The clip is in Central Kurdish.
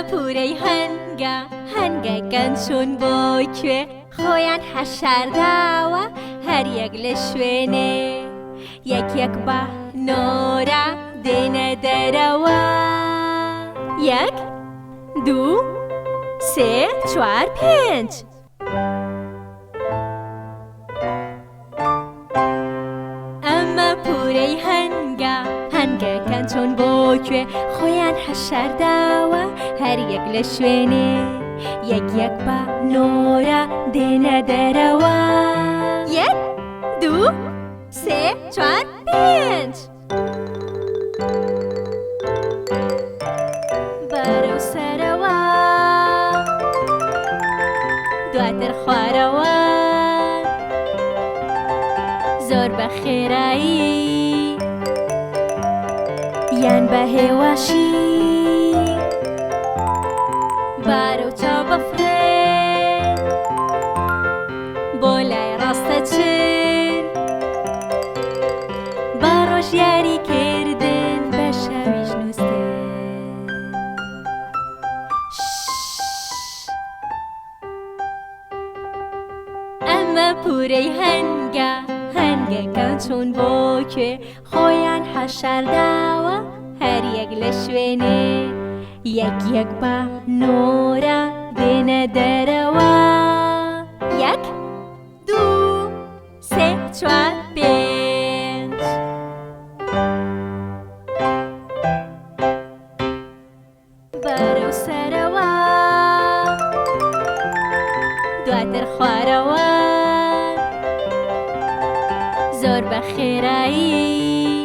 پورەی هەنگە، هەنگەکان چوون بۆ کوێ؟ خۆیان حەشارداوە هەر یەک لە شوێنێ. یەک یەک بە نۆرە دێنە دەرەوە. یەک، دوو، سێ، چوار، پێنج. ئەمە پورەی هەنگە، هەنگەکان چۆن بۆ کوێ خۆیان حەشارداوە هەر یەک لە شوێنێ یەک یەک بە نۆرە دێنە دەرەوە. یەک، دوو، سێ، چوار، پێنج. بەرەو سەرەوە دواتر خوارەوە زۆر بە خێرایی یان بە هێواشی بارە و چاو بەفرێن بۆ لای ڕاستە چن بە ڕۆژ یاری کردن بە شەویش نووستن. ئەمە پورەی هەنگە، هەنگەکان چوون بۆ کوێ؟ خۆیان حەشارداوە هەر یەک لە شوێنێ. یەک یەک بە نۆرە دێنە دەرەوە. یەک، دوو، سێ، چوار، پێنج. بەرەو سەرەوە دواتر خوارەوە زۆر بە خێرایی.